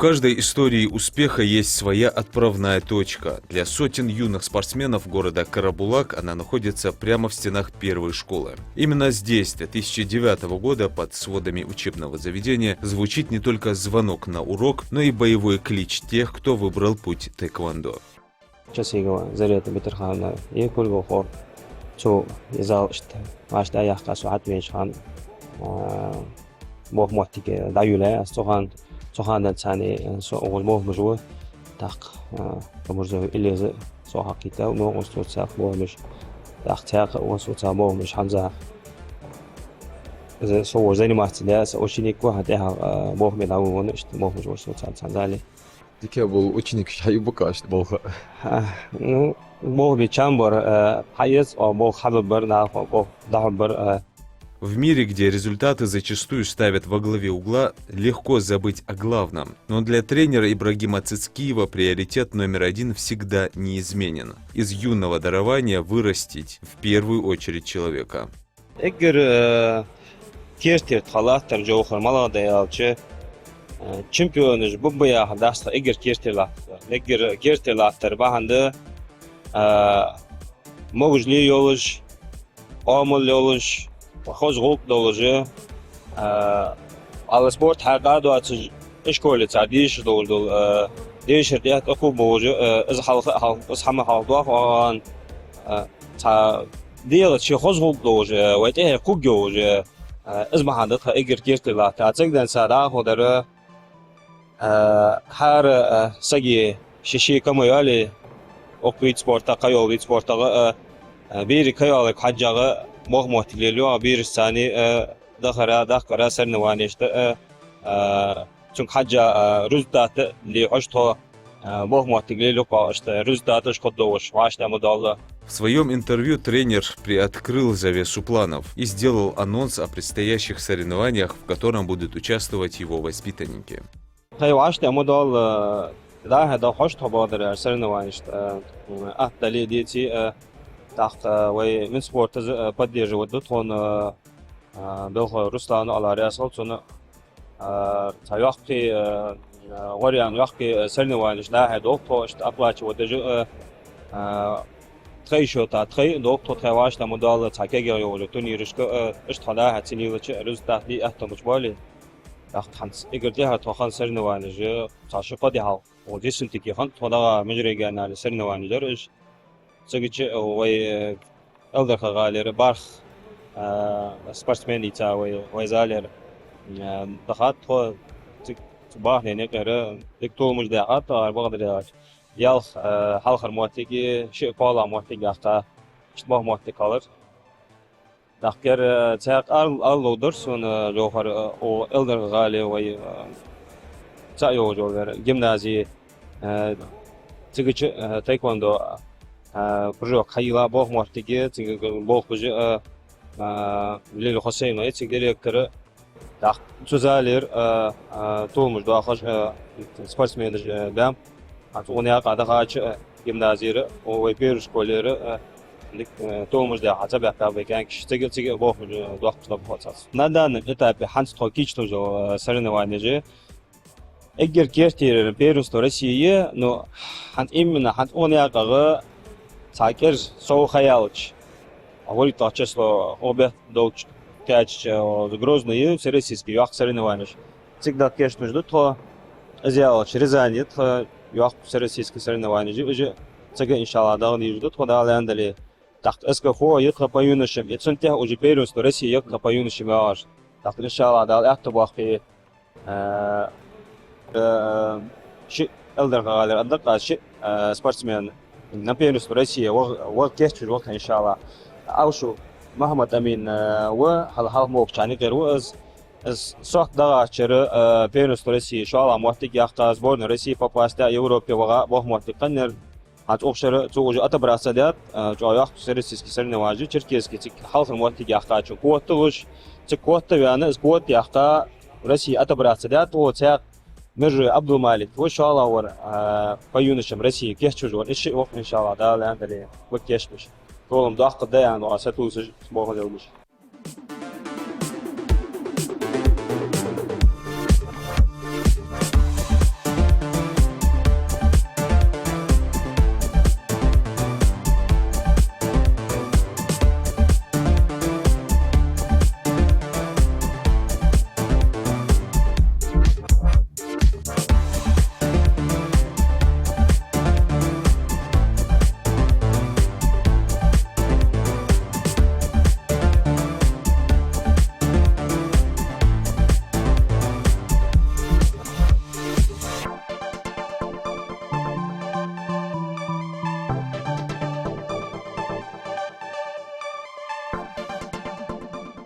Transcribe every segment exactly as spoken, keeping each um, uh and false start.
каждой истории успеха есть своя отправная точка. Для сотен юных спортсменов города Карабулак она находится прямо в стенах первой школы. Именно здесь, с две тысячи девятого года, под сводами учебного заведения, звучит не только звонок на урок, но и боевой клич тех, кто выбрал путь тхэквондо. Часигова Зарета Батырхановна я кулгалхо. Цо из зал иштта вӀаштӀехьаяьккха со хьатӀавенача хана, а, болх-моттиг дӀайолаяьй аз цу хана. Цу ханара цхьана со укхаза болх беш ва. ТӀаккха, а, Амурзов Илеза со хьакхийтта, новкъостал цхьа болх беш. ТӀаккха цхьаькха а ва со цхьа болх беш Хьамза. Из со вож заниматься даь, са ученик ва, хӀанз тӀехьа, а, болх бе дӀаволавенна, иштта болх беш ва со цхьан, цхьан зале. Дика бола ученикаш хьаюбакъаш болх. Хьа, ну, болх бе чам бар, э, хьаэц, а болх хьабе бар, нахо болх дӀахьо бар, э. В мире, где результаты зачастую ставят во главе угла, легко забыть о главном. Но для тренера Ибрагима Цицкиева приоритет номер один всегда неизменен. Из юного дарования вырастить в первую очередь человека. Эггара, э, кертера тха латтар, Джовхар, малагӀа да аьлча, э, чемпионаш ба-ба яха дац тха эггара кертера латтар. Эггара кертера латтар бахьан да, э, могаш-ле йолаш, оамал йолаш, хоза гӀулакх долаш, э, ала спорт хьакъа доацаш, ишколаца дешаш долаш дола, э, дешар тӀехьа тӀакхувш болаш, э, из хьалха, хьал-, из хӀама хьалха доах оан, э, цхьа дегӀаца ший хоза гӀулакх долаш, э, вай тӀехьа кхувш йолаш, э, из бахьан да тха эггара кертера латтар. Цига денз са дӀахо дар, э, хӀара, э, сага ший-ший кама йоалае, укх вид спорта, кхыйола вид спортагӀа, э, э, берригача кхыйолагӀа хьежжа болх-моттиг лелаю аз берашца цхьана, э, дахара, дахкара соревнованешта, э, э, цунга хьежжа, э, результат ле хьож тхо, э, болх-моттиг лелаю-кх аз, иштта результаташ хургдолаш, вӀаштӀехьа ма доалла. В своём интервью тренер приоткрыл завесу планов и сделал анонс о предстоящих соревнованиях, в котором будут участвовать его воспитанники. Тхоай вӀаштӀехьа ма доалла, э, дӀахо да хьож тхо бакъдар соревнованешта, э, атта дале а, деце а, э, тӀаккха, э, вай Минспорта из, э, поддерживать ду тхона, э, Белхой Руслана, Аллахӏ раьза хилва цунна, э, цхьа йоккхий, э, э, гӀоръяьнна йоккхий, э, соревнованеш дӀахо долх тхо, иштта оплачивать деш а, э, э, тхоай счёта, тхоай долх тхо, тхоай вӀаштӀехьа ма доалла, цхьа кегий йолча турнирашка, э, иштта тхо дӀахо цӀенъйиллача результат ле, аьттув мича боале. ТӀаккха хӀанз эггара тӀехьара тхо хинна соревнованеш, цхьа ши-кхо ди хьалха, укх Ессентуке хиннад тхо дагӀа межрегиональни соревнованеш дар уж. Цигача вай, э, Эльдарха-ГӀалера бархӀ, э, спортсмен ийца вай, вай залера, э, дахад тхо цига, цу бахьанена юкъера дика толамаш даьккхад тхо, бакъдар аьлча. Ялх, э, хьалхара моттиги, шиъ кхоалагӀа моттиг яьккха, иштта болх-моттиг хилар. ТӀаккха ер, э, цхьаькха ала, ала ловра сона, э, Джовхар, э, укх Эльдарха-ГӀале вай, э, цаӀ йолаш йола ер гимнази, э, цигача, э, тхэквондо, э, кружок хьайийлла, болх-моттиг, цига болх беш, э, э, Лилий Хусейнов я цига директор. ТӀаккха цу залера, э, э, толамаш доахаш, э, спортсменаш, э, баьннаб. ХӀанз укх наькъа дахача, э, гимназера, укх вай первой школера, э, дика, э, толамаш даь, хьа ца баьхкаб вай кӀаьнкаш, цига, цига болх, э, доаккхаш да бахьа царца. На данном этапе хӀанз тхо кийчдеш дола, э, соревнованеш эггара кертерера первенство России, но хӀанз именно хӀанз укх наькъагӀа цхьа кӀира сов ха яьлча, гӀургдола число укх бетта долча кхаьчача, э, Грозный я всероссийски йоккха соревнованеш. Цига даха кийчдеш да тхо, из яьлча Рязань я тха йоккха всероссийски соревнованеш, уже цига, иншаллахӀ, даха дезаш да тхо, Дала аьнна дале. ТӀаккха СКФО я тха по юношам, и цунна тӀехьа уже первенство России я тха по юношам яхаш. ТӀаккха, иншаллахӀ, Дала аьттув боаккхе, э, э, шиъ Эльдарха-ГӀалера аргда-кх аз, шиъ, э, спортсмен на первенство России ваха, ваха кийчвеш ва тхо, иншаллахӀ. Аушев Мухьаммад-Амин, э, ва, хьал-, хьалха мокхачарна юкъера ва из. Из сохта дагӀачара, э, первенство России шоллагӀа моттиг яьккха, сборной России попасть а, Европе ваха болх-моттиг хиннаяр. ХӀанз укх шера цо уже отобраться даьд, э, чӀоагӀа йоккха всероссийски соревнованеш, черкесски цига хьалхара моттиг яьккхачун квота луш, цига квота ваьнна, из квота яьккха, России отобраться даьд, укхо цхьаькха Мержой Абдулмалик ва, шоллагӀвар, э, по юношам России кийчвеш вар, из шиъ ва-кх, иншаллахӀ, Дала аьнна дале, ва кийчбеш. Толам доаккхаргда аьнна, аз сатувсаш болх беш.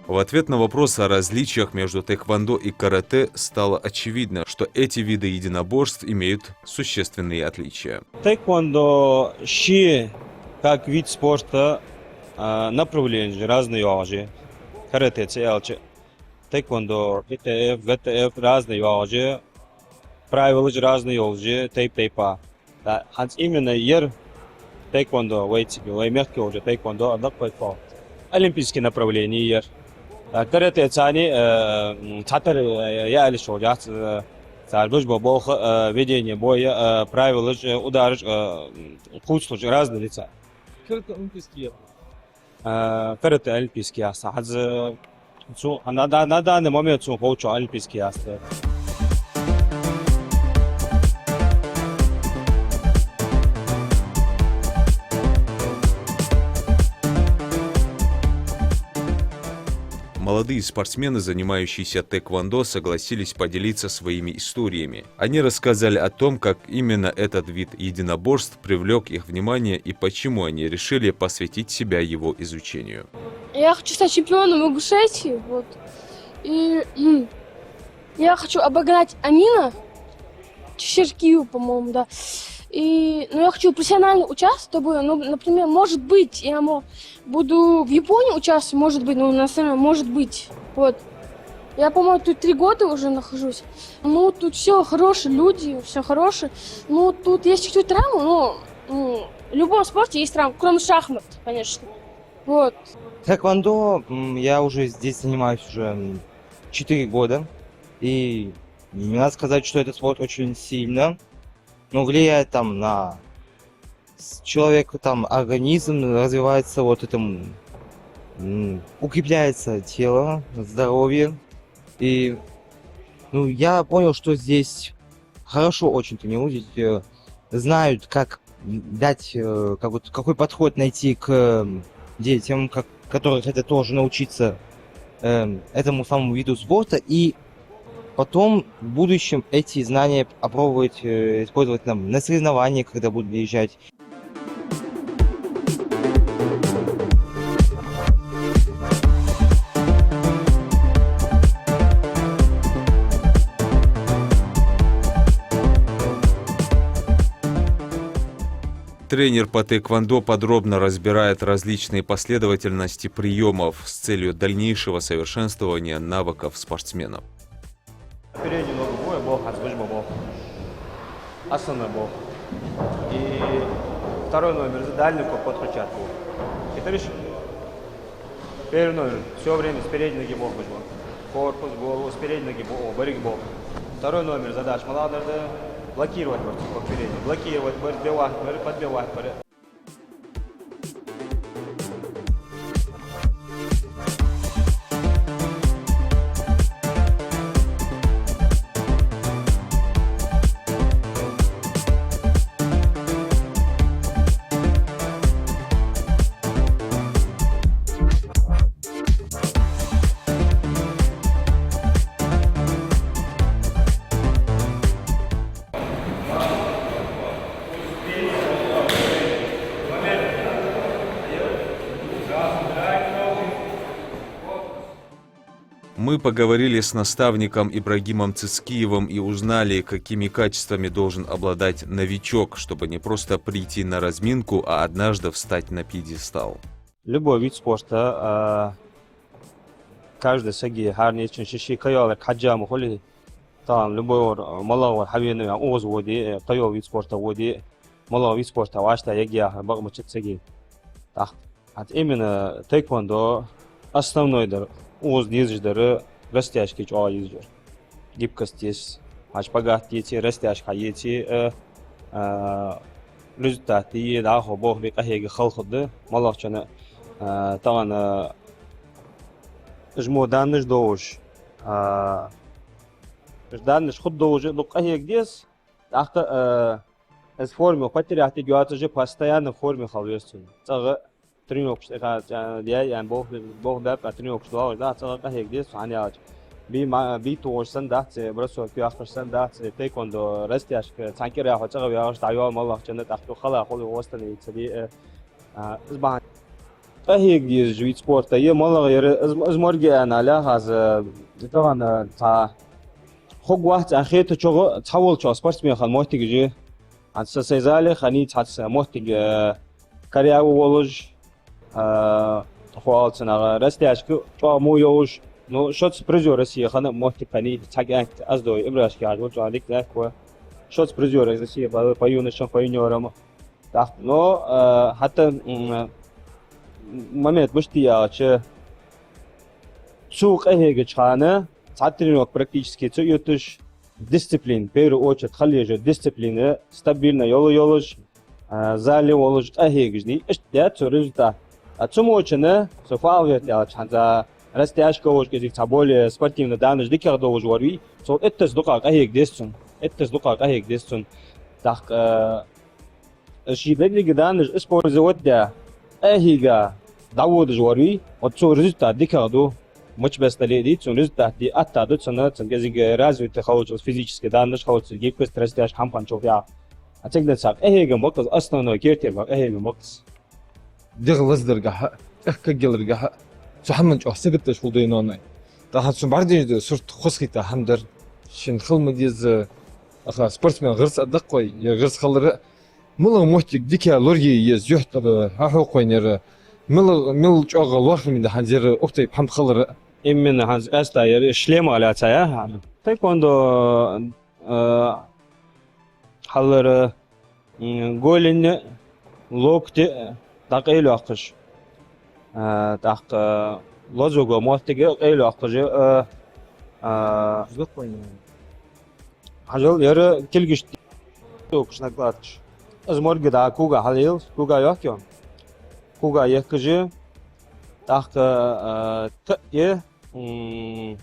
В ответ на вопрос о различиях между тхэквондо и каратэ стало очевидно, что эти виды единоборств имеют существенные отличия. Тхэквондо ше как вид спорта, а, направленеш разные йоагӀаш я. Каратэ ца аьлча, тхэквондо, ИТФ, ГТФ разные йоагӀаш я, правилаш разные йолаш я, тайп-тайпара. Да, хӀанз именно ер тхэквондо вайцига, вай мехка йолча тхэквондо а дакъа пайда. Олимпийски направлени я ер. А, каратэ цани, э, м, цхьатарра, э, яалиш йолаш яц, э, цар гуш ба болх, э, ведение боя, э, правилаш, э, удараш, э, м, кхувсалуш разные я цар. Каратэ олимпийски я? Э, каратэ олимпийски яц. ХӀанз, э, цу, на, на, на данный момент цун ховчо олимпийски яц. Молодые спортсмены, занимающиеся тхэквондо, согласились поделиться своими историями. Они рассказали о том, как именно этот вид единоборств привлёк их внимание и почему они решили посвятить себя его изучению. Я хочу стать чемпионом Ингушетии, вот. И, м, я хочу обогнать Амина Чеширкиева, по-моему, да. И, ну, я хочу профессионально участвовать, чтобы, ну, например, может быть, я мо-, буду в Японии участвовать, может быть, ну, на самом, может быть. Вот. Я, по-моему, тут три года уже нахожусь. Ну, тут всё хорошие люди, всё хорошее. Ну, тут есть чуть-чуть травмы, но, ну, в любом спорте есть травмы, кроме шахмат, конечно. Вот. Тхэквондо, м, я уже здесь занимаюсь уже, м, четыре года. И не надо сказать, что этот спорт очень сильно, ну, влияет там на с-, человека, там организм развивается, вот это, м, м, укрепляется тело, здоровье. И, ну, я понял, что здесь хорошо очень тренируют, э, знают, как дать, э, как вот, какой подход найти к, э, детям, как, которых это тоже научиться, э, этому самому виду спорта. И потом в будущем эти знания попробовать, э, использовать там на соревнования, когда будут выезжать. Тренер по тхэквондо подробно разбирает различные последовательности приёмов с целью дальнейшего совершенствования навыков спортсменов. Переднюю ногу бу, болх хӀанз гуш ба болх. Основной болх. И второй номер за дальний ко-, подключать бу. Хетариш? Первый номер всё время с передней ноги болх гуш ба. Корпус, голову с передней ноги бу, о, беррига болх. Второй номер задача малагӀа дар да? Блокировать бар цу передней. Блокировать бар, сбивать бар, подбивать бар. Мы поговорили с наставником Ибрагимом Цискиевым и узнали, какими качествами должен обладать новичок, чтобы не просто прийти на разминку, а однажды встать на пьедестал. Любой вид спорта, а, каждый саги хӀаране чун ши-ши кайоаларг хьажжа ма хулий. Тахан любой вар, малагӀа вар хьавена ваьнна укхаза воде, кайола вид спорта воде, малагӀа вид спорта вӀаштӀехьа ергья яхар бакъ ма яц сага. ТӀаккха хӀанз именно тхэквондо основной дар, укхаза дезаш дар, растяжки чӀоагӀа езаш дар. Гибкость еза, хӀанз шпагат еце, растяжка хьаеце, э, э, результат е, дӀахо болх бе къахьега хала хургда, малагӀчунна, э, тахан, э, уж мо даннаш долаш, э, уж даннаш хургдолаш дукха къахьега деза, тӀаккха, э, из форма потерять де йоацаш, постоянно в форме хила веза цунна. ЦӀагӀа тренировкаш тӀехьа, э, яй, ян болх, болх баьб, а тренировкаш доагӀаш да, цӀагӀа къахьега деза цо, хӀана аьлча. Бий ма-, бий тохаш санна дац, э, бросок яхаш санна дац, э, тхэквондо, растяжка, цхьан кӀира яхьо цӀагӀа вагӀаш дӀайоал малагӀчунна, тӀаккха хала хуле восстановиться де, э, а, из бахьан. къахьега дезаш вид спорта я, малагӀа яр, из, из морг я аьнна, лаьхьа аз, э, тахан, э, цхьа хургвац аьнна хетачох цхьаволчох спортсмен хинна моттигаш я. ХӀанз са сай зале хиннай цхьацца моттиг, э, коряво волаш, э, хӀанз цунах растяжка чӀоагӀа во йолаш, ну, шозза призёр России хинна моттиг хиннай, цхьа кӀаьнк аз дой, Ибрашки хьажа, чӀоагӀа дика кӀаьнк ва. Шозза призёр России по, по юношам, по юниорам. Так, но, э, хӀаьта, м, момент мишта я аьлча, цо къахьегача хана цхьа тренировка практически ца отташ, дисциплина, в первую очередь, хила езаш йола дисциплина стабильно йола йолаш, а, зале волаш, къахьегаш дий, иштта даьд цо результат. А цу мочана, со фу ала гӀерт аьлча, хӀанз растяжка волаш кӀезига цхьа более спортивни данныш дикагӀа долаш вар вий, цул иттаза дукха къахьега деза цунна, иттаза дукха къахьега деза цунна. Так, э, ший деррига данныш использовать даь, къахьийга дӀаводаш вар вий, вот цун результат дикагӀа ду. Мичча беса дале а дий, цун результат дий, атта ду цунна, цун кӀезига развитый хилча, физически данныш хилча, гибкость, растяжка хӀама хинначул тӀехьагӀа. А цига денз къахьегам ба-кх из, основной кертера ба къахьегам ба-кх из. ДегӀ лаздаргахьа, тӀехкагъяларгахьа, цу хӀаман чӀоагӀа сагатдеш хул дай ноаной. ТӀаккха цун бӀаргадайна да сурт хозахийта хӀама дар. Шийна хила ма деза, аха, спортсмен гӀирс а даккхой, е гӀирс хилара, малагӀа моттиг дика лорае еза юхьтара, хьахьокхойнера, мел, мел чӀоагӀа лоархӀаме да хӀанз ер укх тайпа хӀама хилара. Именно хӀанз къаьстта ер шлема лаьца я. Таэквондо, э, хьалара, м, голени, локти дӀакъайлайоаккхаш. Э, тӀаккха лозуга моттиге къайлайоаккхаш, э, э, Хьажал, ер кулгашта токаш накладкаш. Из морг дӀа кога хьалъелаш, кога йохкайо. Кога ехкаш, тӀаккха, а, т-, е, м,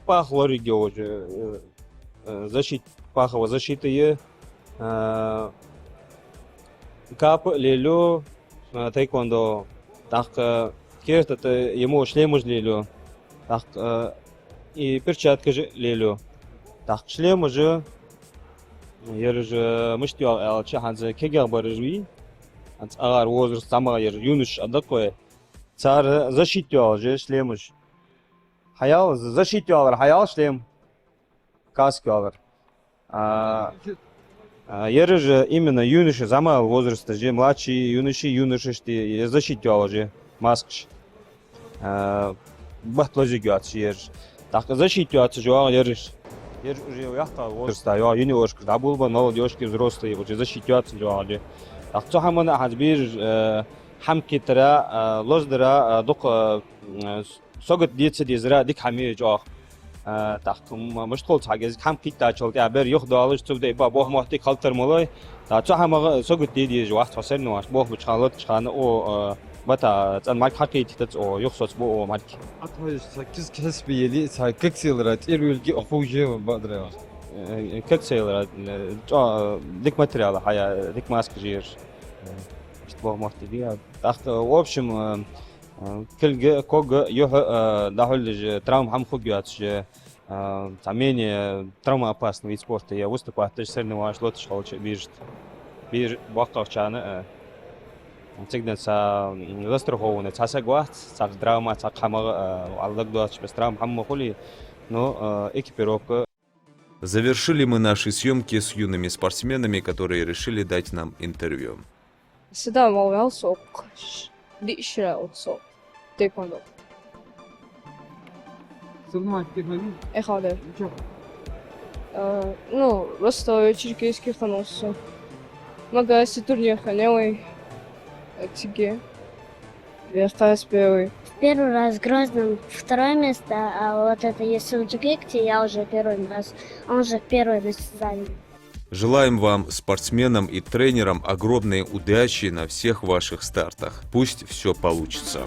пах лорайоагӀаш, э, э, защит-, паховая защита е, а, капа лелаю, а, таэквондо, тӀаккха керта тӀа ему шлемаш лелаю, тӀаккха, а, и перчаткаш лелаю. ТӀаккха шлемаш, ераш мишта йоагӀа аьлча, хӀанз кегий бараш вий, хӀанз агӀар возраст зӀамагӀа, ераш юношаш а даккхой. Цар защита йоалаш я шлемаш. Хьаял, защита йоалар, хьаял шлем. Каска йоалар. А, а, ераш именно юноши, зӀамагӀа возраста же, младшие юноши, юноши, ишта е защита йоалаш я маскаш. А, бат лозига йоацаш ераш. ТӀаккха защита йоацаш йоагӀа ераш. Ераш уже яхта возраста йоагӀа, юниоршкаш дӀаболабенна, молодёжки, взрослые, уже защита йоацаш йоагӀа. ТӀаккха цу хӀамана хӀанз бераш, э, хӀама кхетара, э, лоздара, э, дукха, э, сагот де ца дезара дика хӀама я чӀоагӀа. Э, тӀаккха м-, мишта хул цхьа кӀезига хӀама кхийттачул тӀехьагӀа бер юхадоалаш, цугда и ба боху моттиг халтар малой. ТӀаккха цу хӀамагӀа сагот де дезаш вац хьо соревнованеш, бохабеча хана, лоттача хана, о, э, бата цӀена мӀарг хьакхийттац, о, юхасоц бу, о, мӀарг. Ат хьожаш цхьа киз кхесбе ели, цхьа кагсаялара тӀера вилги а ховш е бадрайва. Э, кагсаялара, э, чӀо-, дика материал хьая, дика маскаш ераш. Э, ишта боху моттиг я. ТӀаккха, в общем, э, э, кулг, ког, юхь, э, дӀахьулдеш, травма хӀама хургйоацаш, э, цхьа менее травмоопасный вид спорта я выступать деш, соревнованеш лотташ хилча берашта. Бер-, боккхагӀчарна, э, цига денз, м, застрахованный цхьа саг вац, цхьаккха травма, цхьаккха хӀамагӀа, э, вӀалла дагадоацаш, бес травма хӀама ма хулий, но, э, экипировка. Завершили мы наши съёмки с юными спортсменами, которые решили дать нам интервью. Седа малвял сокх, ш-, диъ шера оццо. Тэквондо. Соревнованеш кхетавеннав? Эхь, да. Мичахь? А, ну, Ростове-Черкесске хиннав со. Магасе турнир хиннай вай. Цига. Вехкас первый. В первый раз в Грозном второе место, а вот это если в Джигитте, я уже первый раз, он же первое место занял. Желаем вам, спортсменам и тренерам, огромной удачи на всех ваших стартах. Пусть всё получится.